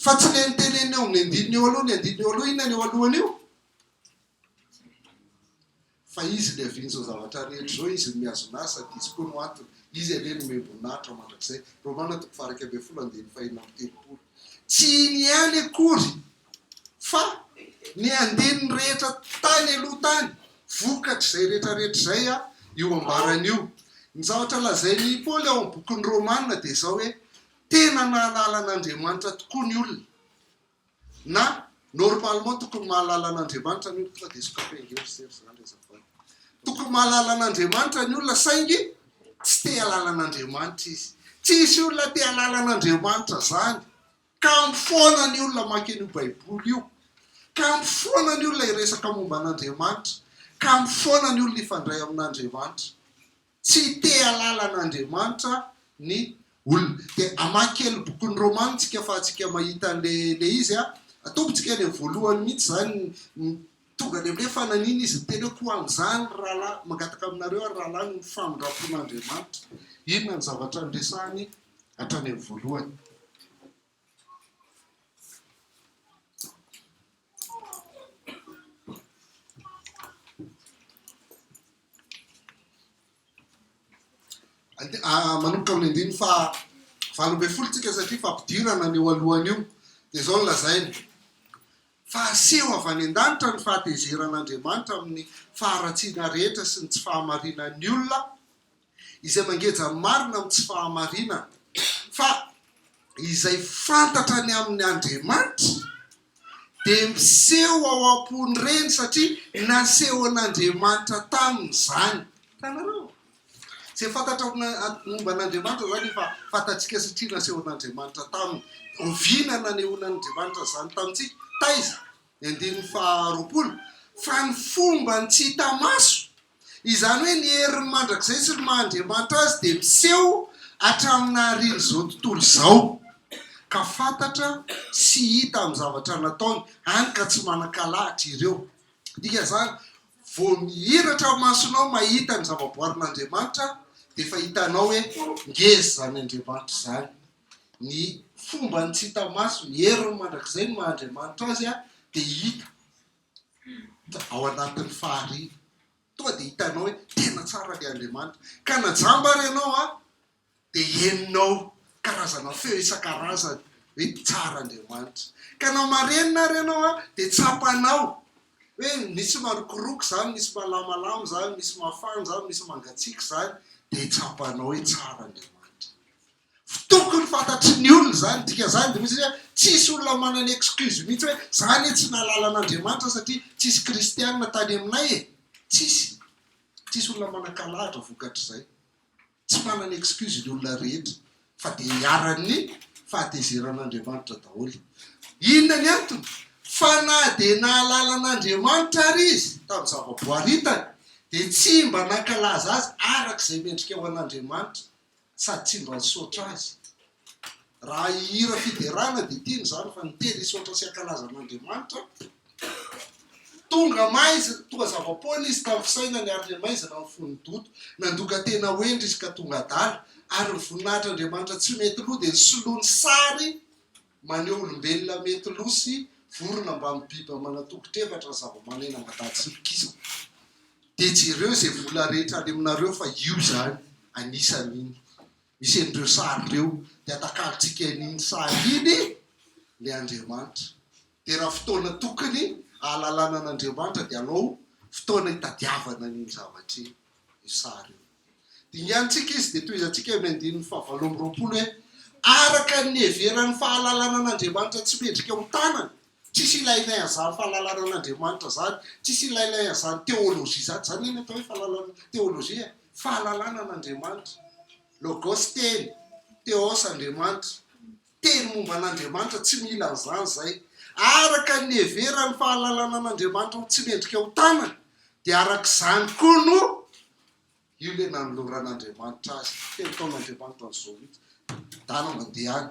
Fa tsy ilay noteneniny eo amin'ny andininy eo aloha, ny andininy eo aloha, inona ny eo alohan'io? Fa Izy niavian'izao zavatra rehetra izao, Izy no mihazona azy sady Izy koa no antony. Izy anie no omem-boninahitra mandrakizay. Romana toko faha-11 andininy faha-36. Tsy iny ihany akory fa ny andininy rehetra tany aloha tany, vokatr'izay rehetra rehetra izay io ambarany io. Ny zavatra lazain'i Paoly ao amin'ny bokin'ny Romana dia izao hoe, tena nahalala an'Andriamanitra tokoa ny olona. Na normalement tokony mahalala an'Andriamanitra ny olona, tonga dia sokafy ange ry Serge zany azafady. Tokony mahalala an'Andriamanitra ny olona saingy tsy te halala an'Andriamanitra izy. Tsisy olona te halala an'Andriamanitra zany. Kamo foana ny olona maka an'io baiboly io. Kamo foana ny olona hiresaka momba an'Andriamanitra. Kamo foana ny olona hifandray amin'Andriamanitra. Tsy te halala an'Andriamanitra ny olona. Dia hamaky kely ny bokin'ny Romana tsika afahantsika mahita an'ilay ilay izy a. Atombotsika any amin'ny voalohany mihitsy izany, tonga any amin'ilay fa nanina izy niteny hoe koa amin'izany ry rahalahy, mangataka aminareo aho ry rahalahy noho ny famindram-pon'Andriamanitra. Inona ny zavatra niresahany hatrany amin'ny voalohany? Manomboka amin'ny andininy faha 18 tsika satria fampidirana ny eo alohany io. Dia izao no lazainy, Fa aseho avy any an-danitra ny fahatezeran'Andriamanitra amin'ny faharatsiana rehetra sy ny tsy fahamarinan'ny olona. Izay mangeja ny marina amin'ny tsy fahamarinana. Fa izay fantatra ny amin' Andriamanitra dia miseho ao am-pon'ireny satria nasehon'Andriamanitra taminy izany. Hitanareo? Izay fantatra momba an'Andriamanitra izany efa fantatsika satria nasehon'Andriamanitra taminy. Oviana nanehoan'Andriamanitra izany tamintsika? Taiza? Ny andininy faharoapolo, Fa ny fombany tsy hita maso, izany hoe ny heriny mandrakizay sy ny maha Andriamanitra azy dia miseho hatramin'ny naharian'izao tontolo izao, ka fantatra sy hita amin'ny zavatra nataony, hany ka tsy manan-kalahatra ireo. Dikan'izany, vao mihiratra ny masonao mahita ny zavaboarin'Andriamanitra dia efa hitanao hoe ngeza izany Andriamanitra izany. Ny fombany tsy hita maso, ny heriny mandrakizay, ny maha Andriamanitra azy dia hita ao anatin'ny fahariana. Tonga dia hitanao hoe tena tsara ilay Andriamanitra. Ka na jamba ary ianao an, dia henonao karazana feo isan-karazany hoe tsara Andriamanitra. Ka na marenina ary ianao an, dia tsapanao hoe misy marokoroko izany, misy malamalama izany, misy mafana izany, misy mangatsiaka izany, dia tsapanao hoe tsara Andriamanitra. Tokony fantatry ny olona izany, dikan'izany dia misy hoe tsisy olona manana excuse mihitsy hoe za anie tsy nahalala an'Andriamanitra satria tsisy kristianina tany aminay e! Tsisy. Tsisy olona manan-kalahatra vokatr'izay. Tsy manana excuse ny olona rehetra fa dia iharan'ny fahatezeran'Andriamanitra daholo. Inona ny antony? Fa na dia nahalala an'Andriamanitra ary izy tamin'ny zava-boary hitany dia tsy mba nankalaza azy araka izay mendrika ho an'Andriamanitra sady tsy mba nisaotra azy. Raha hihira fiderana dia tiany izany fa ny teny hisaotra sy hankalaza an'Andriamanitra, tonga maizina, tonga zava-poana izy tamin'ny fisainany ary le maizina ny fony doto. Nandoka tena ho hendry izy ka tonga adala, ary ny voninahitr'Andriamanitra tsy mety lo dia nisoloany sary maneho olombelona mety lo sy vorona mbamin'ny biby aman'antokotr'efatra ny zava-maneno mandady sy mikisaka. Dia jereo izay vola rehetra any aminareo fa io izany anisan'iny. Misy an'ireo sary ireo. Dia atakalontsika an'iny sary iny ilay Andriamanitra. Dia raha fotoana tokony hahalalana an'Andriamanitra dia alao fotoana hitadiavana an'iny zavatra iny, io sary io. Dinganintsika izy dia tohizantsika eo amin'ny andininy fahavalo amby 20 hoe, Araka ny niheveran'ny fahalalana an'Andriamanitra tsy mendrika ho tanana, tsisy ilainay an'izany fahalalana an'Andriamanitra izany, tsisy ilainay an'izany teolojia izany, izany anie ny atao hoe fahalalana, teolojia e, fahalalana an'Andriamanitra, logos teny, theos Andriamanitra, teny momba an'Andriamanitra, tsy mila an'izany izay. Araka ny niheveran'ny fahalalana an'Andriamanitra ho tsy mendrika ho tanana, dia araka izany koa no Io ilay nanoloran'Andriamanitra azy. Telo taona Andriamanitra an'izao mihitsy. Dana mandeha any.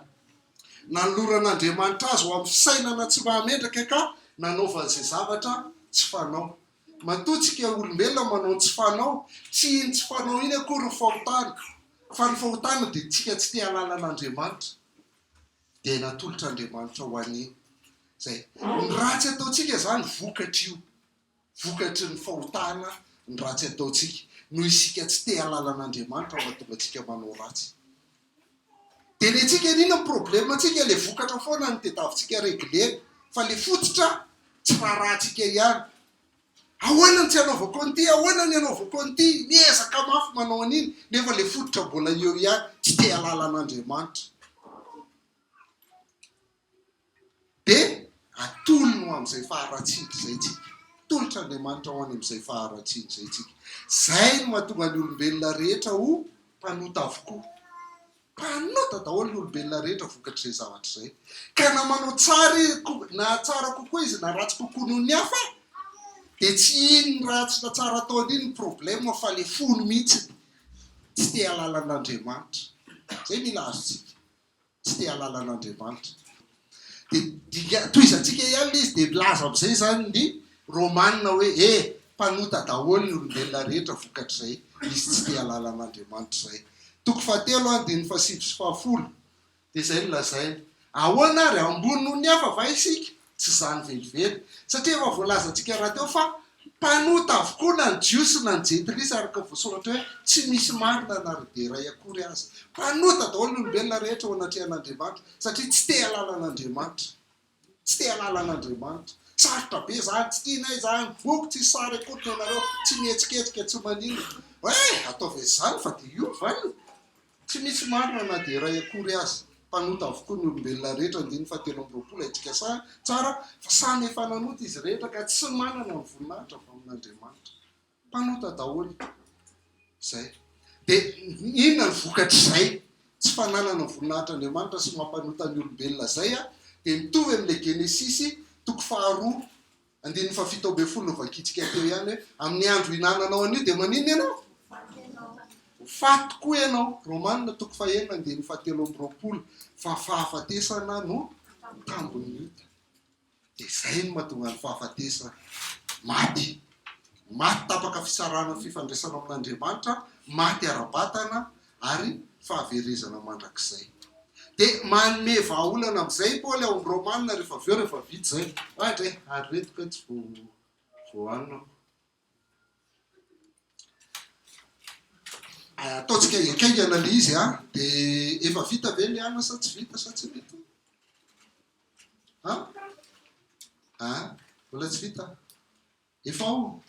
Nanoloran'Andriamanitra azy ho amin'ny fisainana tsy mahamendraka ka nanaovany izay zavatra tsy fanao. Matoa tsika olombelona manao ny tsy fanao, tsy iny tsy fanao iny akory ny fahotana, fa ny fahotana dia tsika tsy te hahalala an'Andriamanitra. Dia natolotr'Andriamanitra ho an'i izay. Ny ratsy ataontsika izany vokatr'io. Vokatry ny fahotana ny ratsy ataontsika, noho isika tsy te hahalala an'Andriamanitra no mahatonga antsika manao ratsy. Dia ny antsika anie ny problème antsika le vokatra foana no tediavintsika regler-na fa le fototra tsy raharahantsika ihany. Ahoana no tsy hanaovako an'ity, ahoana ny hanaovako an'ity, miezaka mafy manao an'iny nefa le fototra mbola eo ihany, tsy te hahalala an'Andriamanitra. Dia atolony ho amin'izay faharatsiana izay tsika. Tolotr'Andriamanitra ho any amin'izay faharatsiana izay tsika. Izay no mahatonga ny olombelona rehetra ho mpanota avokoa. Mpanota daholo ny olombelona rehetra vokatr'izay zavatra izay. Ka na manao tsara na tsara kokoa izy na ratsy kokoa noho ny hafa, dia tsy iny ratsy na tsara ataony iny ny problème fa le fony mihitsy tsy te hahalala an'Andriamanitra. Izay mila azontsika. tsy te hahalala an'Andriamanitra. Dia dinga, tohizantsika ihany ilay izy, dia milaza amin'izay izany ny Romana hoe, e, mpanota daholo ny olombelona rehetra vokatr'izay izy tsy te hahalala an'Andriamanitra izay. Toko fahatelo, andininy fahasivy sy fahafolo, dia izay no lazainy. Ahoana ary, ambony noho ny hafa va isika? Tsy izany velively, satria efa voalazantsika rahateo fa mpanota avokoa na ny Jiosy na ny Jentilisa, araka ny voasoratra hoe, Tsy misy marina na ry dia iray akory aza. Mpanota daholo ny olombelona rehetra eo anatrehan'Andriamanitra, satria tsy te hahalala an'Andriamanitra. Tsy te hahalala an'Andriamanitra. Sarotra be zany, tsy tianay zany, voky tsisy sary akory ny anareo, tsy mihetsiketsika, tsy maninona. Eh! Ataovy an'izany fa dia io ny valiny. Tsy misy marina na dia iray akory aza. Mpanota avokoa ny olombelona rehetra, andininy fahatelo amby 20, haintsika tsara fa samy efa nanota izy rehetra ka tsy manana ny voninahitra avy amin'Andriamanitra. Mpanota daholo. Izay. Dia inona ny vokatr'izay tsy fananana ny voninahitr'Andriamanitra sy mampanota ny olombelona izay? Dia mitovy amin'ilay Genesisy toko faharoa andininy fahafito ambin'ny folo novakintsika teo ihany hoe amin'ny andro ihinananao an'io dia maninona ianao? Ho faty tokoa ianao. Romana toko fahenina andininy fahatelo amby 20 fa fahafatesana no tambin'ny ota. Dia izay no mahatonga ny fahafatesana. Maty. Maty tapaka fisarahana ny fifandraisana amin'Andriamanitra, maty ara-batana ary fahaverezana mandrakizay. Dia manome vahaolana amin'izay i Paoly ao amin'ny Romana rehefa avy eo, rehefa vita izay. Ohatra e, ary ireto kay tsy voahanina. Ataontsika haingaingana ilay izy an, dia efa vita ve ilay anona sa tsy vita sa tsy vita? An? An? Mbola tsy vita? Efa ao?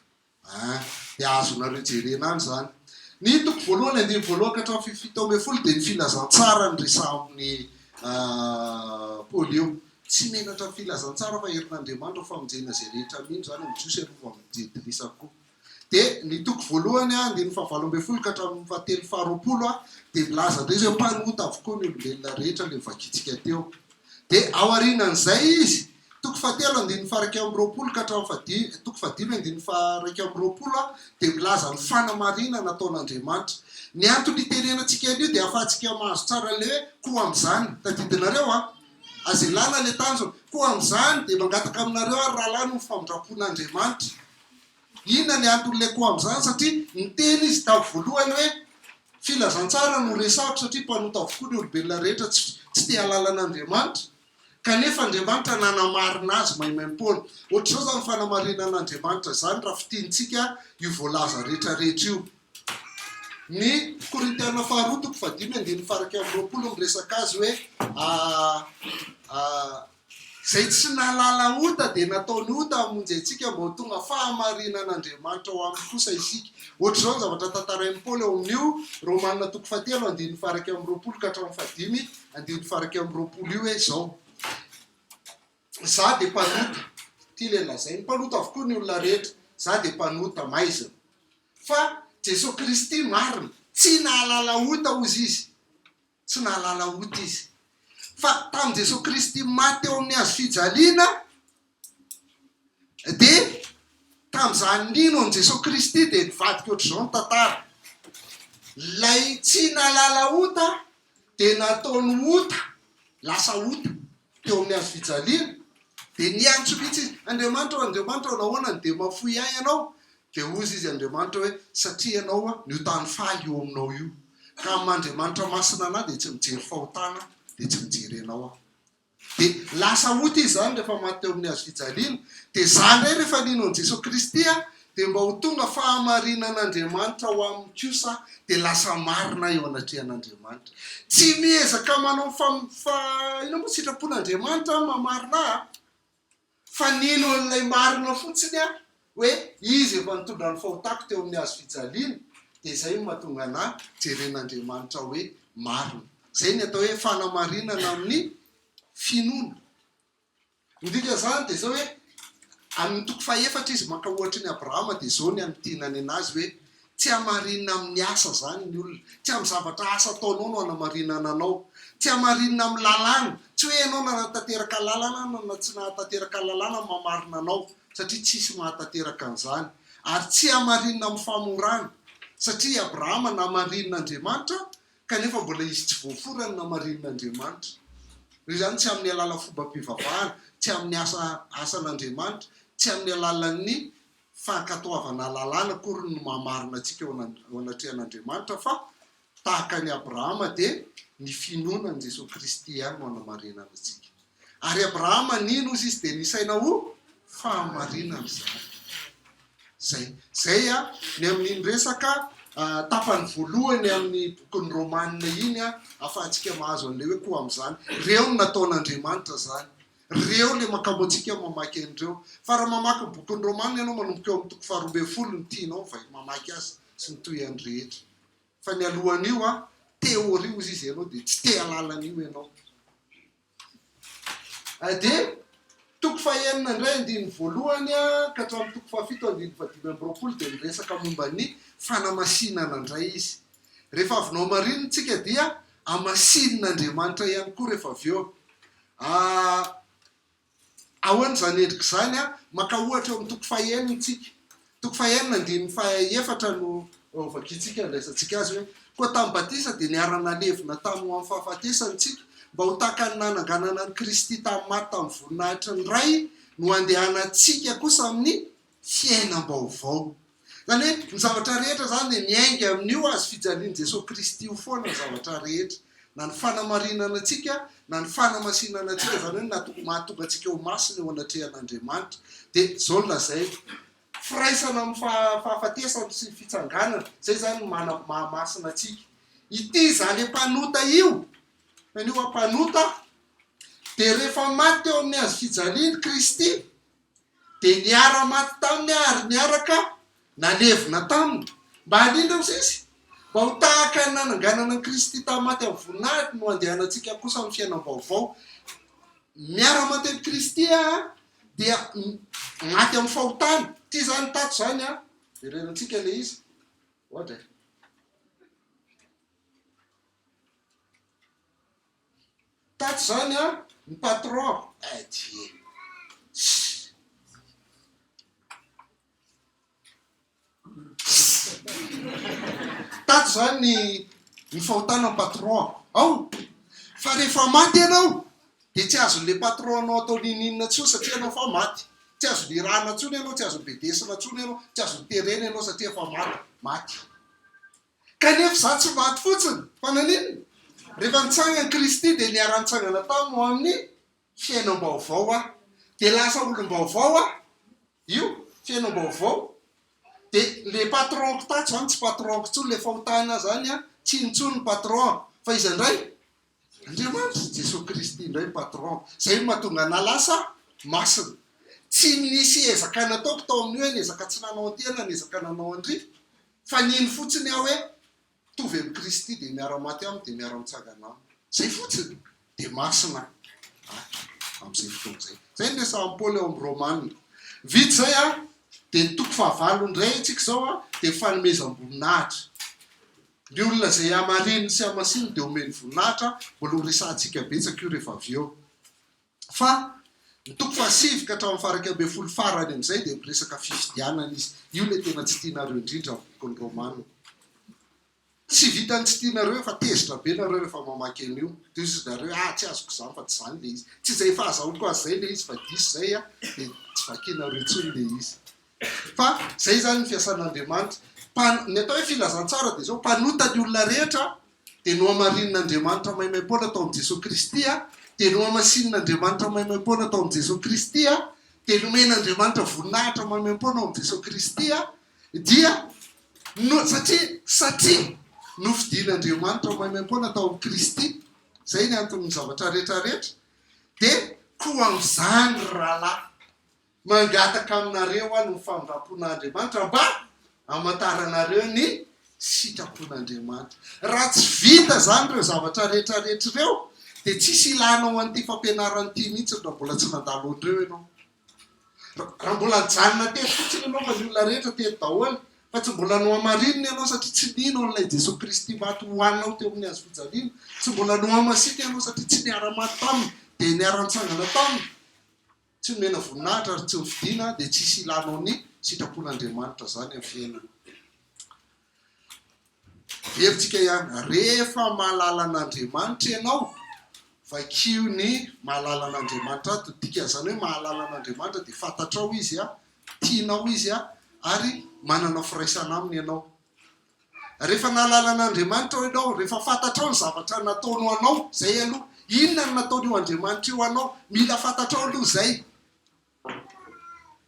An, dia azonareo jerena any izany. Ny toko voalohany andininy voalohany ka hatramin'ny 17 dia ny filazantsara no resahin'i Paoly eo. Tsy menatra ny filazantsara fa herin'Andriamanitra ho famonjena izay rehetra mino izany amin'ny Jiosy aloha vao amin'ny Jentilisa koa. Dia ny toko voalohany andininy fahavalo ambin'ny folo ka hatramin'ny fahatelo faharoapolo dia milaza indray izy hoe mpanota avokoa ny olombelona rehetra ilay novakintsika teo. Dia aorianan'izay izy, toko fahatelo andininy faha-21 ka hatramin'ny fahadimy, toko fahadimy andininy faha-21 dia milaza ny fanamarinana ataon'Andriamanitra. Ny antony itenenantsika an'io dia ahafahantsika mahazo tsara ilay hoe koa amin'izany. Tadidinareo an? Aza ilana ilay tanjona. Koa amin'izany dia mangataka aminareo aho ry rahalahy noho ny famindram-pon'Andriamanitra. Inona ny anton'ilay koa amin'izany? Satria niteny izy tamin'ny voalohany hoe filazantsara no resahako satria mpanota avokoa ny olombelona rehetra tsy tsy te hahalala an'Andriamanitra. Kanefa Andriamanitra nanamarina azy maimaimpoana. Ohatr'izao izany fanamarinan'Andriamanitra izany raha fintinitsika io voalaza rehetra rehetra io. Ny Korintiana faharoa toko fahadimy andininy faha-21 miresaka azy hoe Izay tsy nahalala ota dia nataony ota hamonjy antsika mba ho tonga fahamarinan'Andriamanitra ao aminy kosa isika. Ohatr'izao ny zavatra tantarain'i Paoly ao amin'io Romana toko fahatelo andininy faha-21 ka hatramin'ny fahadimy andininy faha-21 io hoe izao, Izaho dia mpanota, ity ilay lazainy, mpanota avokoa ny olona rehetra, izaho dia mpanota maizina. Fa Jesoa Kristy marina, tsy nahalala ota hozy izy. Tsy nahalala ota izy. Fa tamin'i Jesoa Kristy maty teo amin'ny hazo fijaliana, dia tamin'izaho nino an'i Jesoa Kristy dia nivadika ohatr'izao ny tantara. Ilay tsy nahalala ota dia nataony ota, lasa ota teo amin'ny hazo fijaliana, dia niantso mihitsy izy, Andriamanitra ô, Andriamanitra ô, nahoana no dia mahafoy ahy Ianao? Dia hozy izy Andriamanitra hoe, Satria ianao ny otany faly eo aminao io. Ka amin'ny maha Andriamanitra masina anah dia tsy mijery fahotana dia tsy mijery anao aho. Dia lasa ota izy izany rehefa maty teo amin'ny hazo fijaliana. Dia izaho indray rehefa nino an'i Jesoa Kristy aho dia mba ho tonga fahamarinan'Andriamanitra ao aminy kosa aho dia lasa marina eo anatrehan'Andriamanitra. Tsy miezaka manao ny fa inona moa sitrapon'Andriamanitra aho mahamarina ahy a! Fa nino an'ilay marina fotsiny aho hoe izy efa nitondra ny fahotako teo amin'ny hazo fijaliana dia izay no mahatonga anà jeren'Andriamanitra hoe marina. Izay ny atao hoe fanamarinana amin'ny finoana. Ny dikan'izany dia izao hoe amin'ny toko fahefatra izy maka ohatry ny Abrahama dia izao ny hamintinany anazy hoe Tsy hamarinina amin'ny asa izany ny olona. Tsy amin'ny zavatra asa ataonao no hanamarinana anao. Tsy hamarinina amin'ny lalàna. Tsy hoe ianao nanatanteraka lalana na tsy nahatanteraka lalàna no mamarina anao, satria tsisy mahatanteraka an'izany. Ary tsy hamarinina amin'ny famorana, satria i Abrahama namarinin'Andriamanitra, kanefa mbola izy tsy voafora no namarinin'Andriamanitra. Noho izany, tsy amin'ny alalan'ny fombam-pivavahana, tsy amin'ny asa asan'Andriamanitra, tsy amin'ny alalan'ny fankatoavana lalàna akory no maha-marina antsika eo anatrehan'Andriamanitra fa tahaka an'i Abrahama dia ny finoana an'i Jesoa Kristy ihany no hanamarinana antsika. Ary Abrahama nino ozy izy dia nisaina ho fahamarinana izany. Izay. Izay ny amin'iny resaka tapany voalohany amin'ny bokin'ny Romana iny ahafahantsika mahazo an'ilay hoe koa amin'izany. Ireo no nataon'Andriamanitra izany. Reo le makamo antsika mamaky an'ireo. Fa raha mamaky ny bokin'ny Romana ianao manomboka eo amin'ny toko faharoa ambin'ny folo no tianao va mamaky azy sy ny tohiny rehetra. Fa ny alohan'io a, théorie hozy izy ianao dia tsy te hahalala an'io ianao. Dia toko fahenina indray andininy voalohany ka hatramin'ny toko fahafito andininy fahadimy amby roapolo dia miresaka momba ny fanamasinana indray izy. Rehefa avy nohamarinina isika dia hamasinin'Andriamanitra ihany koa rehefa avy eo. Ahoana izany endrika izany? Maka ohatra eo amin'ny toko fahenina isika. Toko fahenina andininy fahaefatra no vakintsika andraisantsika azy hoe, Koa tamin'ny batisa dia niara-nalevina taminy ho amin'ny fahafatesana isika, mba ho tahaka ny nananganana an'i Kristy tamin'ny maty tamin'ny voninahitry ny Ray no handehanantsika kosa amin'ny fiainam-baovao. Izany hoe ny zavatra rehetra izany dia miainga amin'io hazo fijalian'i Jesoa Kristy io foana ny zavatra rehetra. Na ny fanamarinana antsika, na ny fanamasinana antsika, izany hoe ny mahatonga antsika ho masina eo anatrehan'Andriamanitra. Dia izao no lazainy, firaisana amin'ny fahafatesana sy ny fitsanganana, izay izany no mahamasina antsika. Ity izany mpanota io, anio mpanota, dia rehefa maty teo amin'ny hazo fijaliana Kristy, dia niara-maty taminy aho ary niaraka nalevina taminy. Mba hanindry hozy izy? Mba ho tahaka ny nananganana an'i Kristy tamin'ny maty amin'ny voninahiny no handehanantsika kosa amin'ny fiainam-baovao. Miara-maty amin'i Kristy aho dia maty amin'ny fahotana. Ity izany tato izany an, verenantsika ilay izy. Ohatra e. Tato zany an, ny patron eh die. Tato zany ny ny fahotana ny patron ao. Fa rehefa maty ianao dia tsy azon'ilay patron anao atao n'inon'inona intsony satria ianao efa maty. Tsy azony irahana intsony ianao, tsy azony bedesina intsony ianao, tsy azony terena ianao satria efa maty. Maty. Kanefa izaho tsy maty fotsiny, fa naninona? Rehefa nitsangana Kristy dia niara-nitsangana taminy ho amin'ny fiainam-baovao aho. Dia lasa olom-baovao aho. Io, fiainam-baovao. Dia ilay patron-ko tato izany tsy patron-ko intsony, ilay fahotana izany an, tsy iny intsony ny patron-ko. Fa iza indray? Andriamanitra, Jesoa Kristy indray ny patron. Izay no mahatonga anah lasa masina. Tsy nisy ezaka nataoko tao amin'io hoe niezaka tsy nanao an'ity aho na niezaka nanao an-dry. Fa nino fotsiny aho hoe mitovy amin'i Kristy dia miara-maty aminy dia miara-mitsangana aminy. Izay fotsiny dia masina ato amin'izay fotoana izay. Izay no resahan'i Paoly ao amin'ny Romana. Vita izay an, dia ny toko fahavalo indray isika izao an, dia fanomezam-boninahitra. Ny olona izay hamarininy sy hamasininy dia omeny voninahitra, mbola ho resahantsika betsaka io rehefa avy eo. Fa ny toko fahasivy ka hatramin'ny faha-iraika ambin'ny folo farany amin'izay dia miresaka fifidianana izy. Io ilay tena tsy tianareo indrindra amin'ny bokin'ny Romana. Tsy vitan'ny tsy tianareo fa tezitra be nareo rehefa mamaky an'io. Dia hoy izy nareo hoe ah tsy azoko izany fa tsy izany ilay izy. Tsy izay fahazahoako azy izay ilay izy fa diso izay ah, dia tsy vakianareo intsony ilay izy. Fa izay izany ny fiasan'Andriamanitra. Mpan, ny atao hoe filazantsara dia izao, mpanota ny olona rehetra dia nohamarinin'Andriamanitra maimaimpoana tao amin'i Jesoa Kristy, dia nohamasinin'Andriamanitra maimaimpoana tao amin'i Jesoa Kristy, dia nomen'Andriamanitra voninahitra maimaimpoana ao amin'i Jesoa Kristy, dia no, satria, satria nofidin'Andriamanitra maimaimpoana tao amin'i Kristy, izay ny anton'ny zavatra rehetra rehetra, dia koa amin'izany ry rahalahy, Mangataka aminareo aho noho ny famindram-pon'Andriamanitra mba hamantaranareo ny sitrapon'Andriamanitra. Raha tsy vita izany ireo zavatra rehetra rehetra ireo, dia tsisy ilanao an'ity fampianarana ity mihitsy raha mbola tsy nandalo an'ireo ianao. Raha mbola nijanona teto fotsiny ianao fa ny olona rehetra teto daholo, fa tsy mbola nohamarinina ianao satria tsy nino an'ilay Jesoa Kristy maty ho anao teo amin'ny hazo fijaliana, tsy mbola nohamasinina ianao satria tsy niara-maty taminy, dia niara-nitsangana taminy, Tsy nomena voninahitra ary tsy nofidiana dia tsisy ilanao ny sitrapon'Andriamanitra zany amin'ny fiainana. Averintsika ihany, rehefa mahalala an'Andriamanitra ianao, vakio ny mahalala an'Andriamanitra ato, dikan'izany hoe mahalala an'Andriamanitra dia fantatrao Izy, tianao Izy ary manana firaisana Aminy ianao. Rehefa nahalala an'Andriamanitra ianao, rehefa fantatrao ny zavatra nataony ho anao, izay aloha. Inona no nataon'io Andriamanitra io ho anao? Mila fantatrao aloha izay.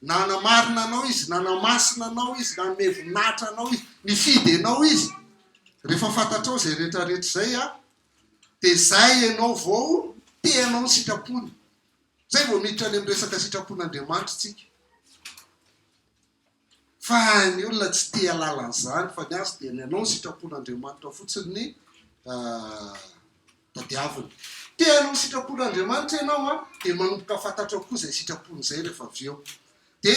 Nanamarina anao Izy, nanamasina anao Izy, nanome voninahitra anao Izy, nifidy anao Izy. Rehefa fantatrao izay rehetra rehetra izay, dia izay ianao vao te hanao ny sitrapony. Zay vao miditra any amin'ny resaka sitrapon'Andriamanitra tsika. Fa ny olona tsy te halala an'izany fa ny azy dia ny hanao ny sitrapon'Andriamanitra fotsiny ny tadiaviny. Te hanao ny sitrapon'Andriamanitra ianao an, dia manomboka fantatrao koa izay sitrapony izay rehefa avy eo. Dia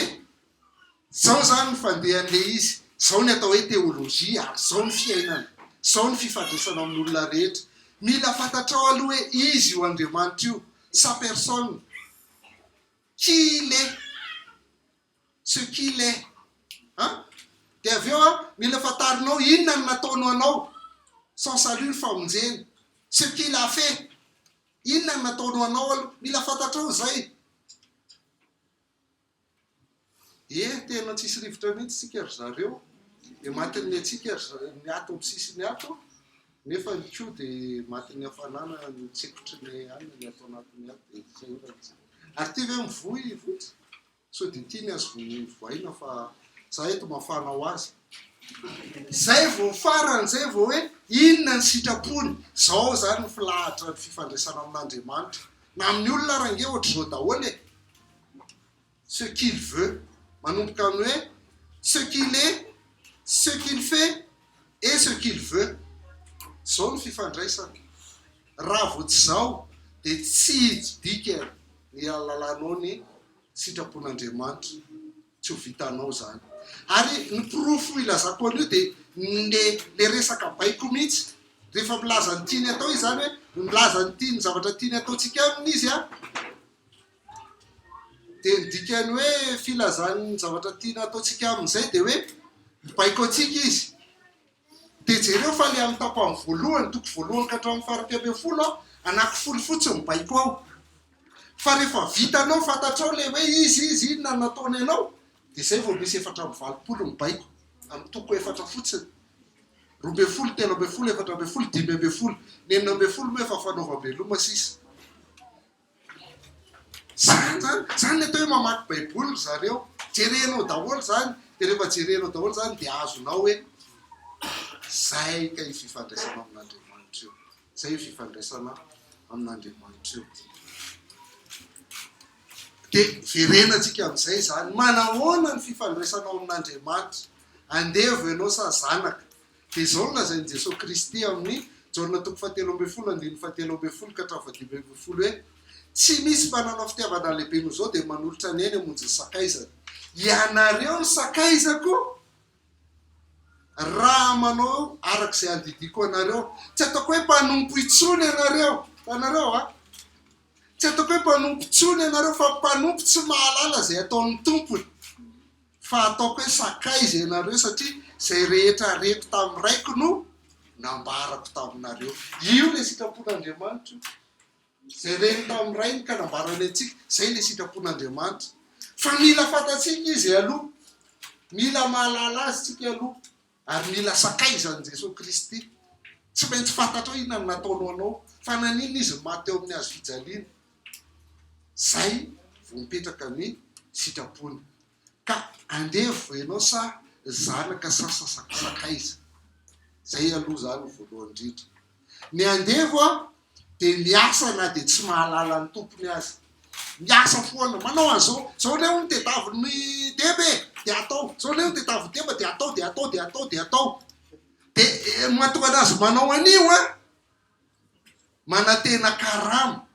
izao izany ny fandehan'ilay izy, izao ny atao hoe théologie ary izao ny fiainana, izao ny fifandraisana amin'olona rehetra. Mila fantatrao aloha hoe iza io Andriamanitra io, sa personne, qui il est. Ce qu'il est. An? Dia avy eo an, mila fantarinao inona no nataony ho anao, son salut ny famonjena. Ce qu'il a fait. Inona no nataony ho anao aloha, mila fantatrao izay. Eh, tena tsisy rivotra mihitsy tsika ry zareo. Dia matin'ny hatsiaka ry zareo, ny ato amin'ny sisiny ato, nefa ny koa dia matin'ny hafanana, ny tsekotry ny hanina ny ato anatiny ato dia sahirana tsika. Ary ity ve mivoy fotsy? Sao dia ity ny azo voaina fa za eto mafana ho azy. Zay vao farany zay vao hoe inona ny sitrapony. Zao zany ny filahatra ny fifandraisana amin'Andriamanitra. Na amin'ny olona ary ange ohatr'izao daholo e. Ce qu'il veut. Manomboka amin'ny hoe ce qu'il est, ce qu'il fait et ce qu'il veut. Zao ny fifandraisana. Raha vao tsy zao dia tsy hidika ny halalanao ny sitrapon'Andriamanitra, tsy ho vitanao izany. Ary ny porofo ilazako an'io dia le le resaka baiko mihitsy, rehefa milaza ny tiany atao izy izany hoe milaza ny tiany zavatra tiany ataontsika aminy izy an, dia ny dikan'ny hoe filazany ny zavatra tiany ataontsika aminy izay dia hoe mibaiko antsika izy. Dia jereo fa ilay amin'ny tapany voalohany, toko voalohany ka hatramin'ny faha 11 an, anaky folo fotsiny ny baiko ao. Fa rehefa vitanao, fantatrao ilay hoe iza izy, inona no nataony anao, dia izay vao misy 84 ny baiko, amin'ny toko efatra fotsiny. 12, 13, 14, 15. Ny 16 moa efa fanaovam-beloma sisa. Zany zany, zany ny atao hoe mamaky baiboly ry zareo, jerenao daholo zany, dia rehefa jerenao daholo zany dia azonao hoe zay kay io fifandraisana amin'Andriamanitra io, zay io fifandraisana amin'Andriamanitra io. Dia verenantsika amin'izay zany, manahoana ny fifandraisanao amin'Andriamanitra? Andevo ianao sa zanaka? Dia izao no lazain'i Jesoa Kristy amin'ny Jaona toko fahatelo ambin'ny folo andininy fahatelo ambin'ny folo ka hatramin'ny fahadimy ambin'ny folo hoe, Tsy misy mpanana fitiavana lehibe noho izao dia manolotra ny ainy hamonjy ny sakaizany. Ianareo ny sakaizako raha manao araka izay andidiako anareo. Tsy ataoko hoe mpanompo intsony ianareo. Hitanareo a? Tsy ataoko hoe mpanompo intsony ianareo fa mpanompo tsy mahalala izay ataon'ny tompony. Fa ataoko hoe sakaiza ianareo satria izay rehetra reko tamin'ny Raiko no nambarako taminareo. Io ilay sitrapon'Andriamanitra io. Izay reny tamin'ny Rainy ka nambarany antsika, izay ilay sitrapon'Andriamanitra. Fa mila fantatsika Izy aloha. Mila mahalala Azy tsika aloha. Ary mila sakaiza an'i Jesoa Kristy. Tsy maintsy fantatrao inona no nataony ho anao. Fa naninona Izy no maty teo amin'ny hazo fijaliana. Zay vao mipetraka ny sitrapony. Ka andevo ve ianao sa zanaka sa sakaiza? Zay aloha zany ny voalohany indrindra. Ny andevo a dia miasa na dia tsy mahalala ny tompony aza. Miasa foana, manao an'izao, zao le hono tediavin'ny deba e, dia atao, zao le hono tediavin'ny deba dia atao, dia atao, dia atao, dia atao. Dia mahatonga anazy manao an'io an, manantena karama.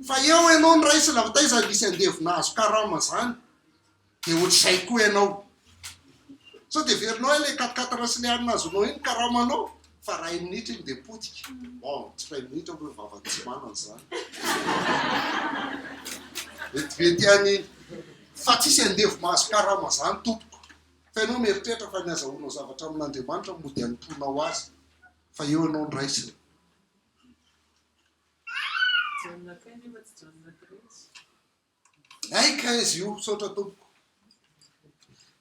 Fa eo ianao no raisina fa taiza nisy andevo nahazo karama zany? Dia ohatr'izay koa ianao. Sao dia heverinao hoe ilay quatre quatre sy ilay hanina azonao iny karamanao? Fa iray minitra iny dia potika. Bon, tsy iray minitra moa vavan'ny tsy manana izany. Vetivety ihany iny. Fa tsisy andevo mahazo karama izany tompoko. Fa ianao mieritreritra fa ny azahoanao zavatra amin'Andriamanitra mody hanompoanao azy. Fa eo ianao no raisina. Jaona quinze nefa tsy Jaona treize. Hay quinze io, misaotra tompoko.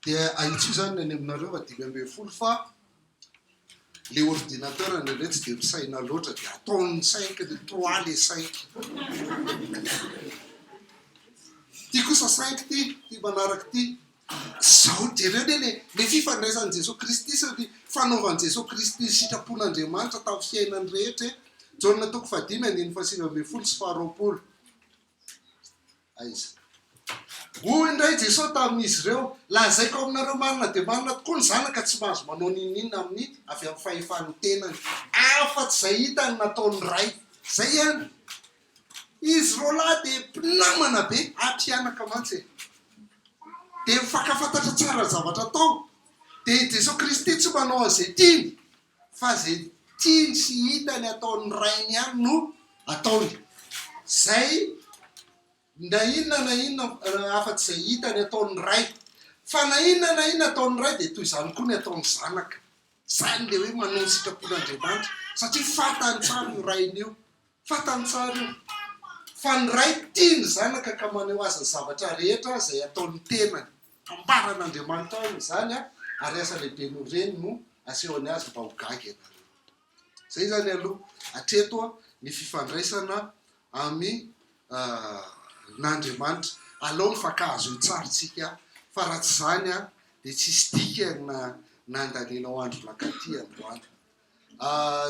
Dia ahitsio izany ny any aminareo fa 15 fa le ordinateur indraindray tsy dia misaina loatra dia ataony cinq le trois le cinq. Ty kosa cinq ty, ty manaraka ty. Zao jereo anie le le fifandraisan'i Jesoa Kristy sy ny fanaovan'i Jesoa Kristy ny sitrapon'Andriamanitra tamin'ny fiainany rehetra e. Jaona toko fahadimy andininy fahasivy ambin'ny folo sy faharoapolo. Aiza? Hoy indray Jesoa tamin'izy ireo, Lazaiko aminareo marina dia marina tokoa, ny Zanaka tsy mahazo manao n'inon'inona amin'ny avy amin'ny fahefan'ny tenany, afa-tsy izay hitany nataon'ny Ray. Izay ihany. Izy roalahy dia mpinamana be, mpianaka mantsy e. Dia mifankafantatra tsara ny zavatra atao. Dia i Jesoa Kristy tsy manao an'izay tiany, fa izay tiany sy hitany ataon'ny Rainy ihany no ataony. Izay na inona na inona afa-tsy izay hitany ataon'ny Ray. Fa na inona na inona ataon'ny Ray dia toy izany koa ny ataon'ny Zanaka. Izany ilay hoe manao ny sitrapon'Andriamanitra, satria fantany tsara io Rainy io. Fantany tsara io. Fa ny Ray tia ny Zanaka ka maneho Azy ny zavatra rehetra izay ataon'ny tenany. Ambaran'Andriamanitra aminy izany ary asa lehibe noho ireny no asehony azy mba ho gaga ianareo. Izay izany aloha hatreto ny fifandraisana amin'Andriamanitra. Alao mifankahazo eo tsara isika fa raha tsy izany dia tsisy dikany na nandanianao andro nankaty androany.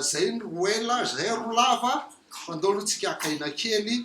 Zay ny roa ela, zay roa lava, fa ndao aloha tsika haka aina kely.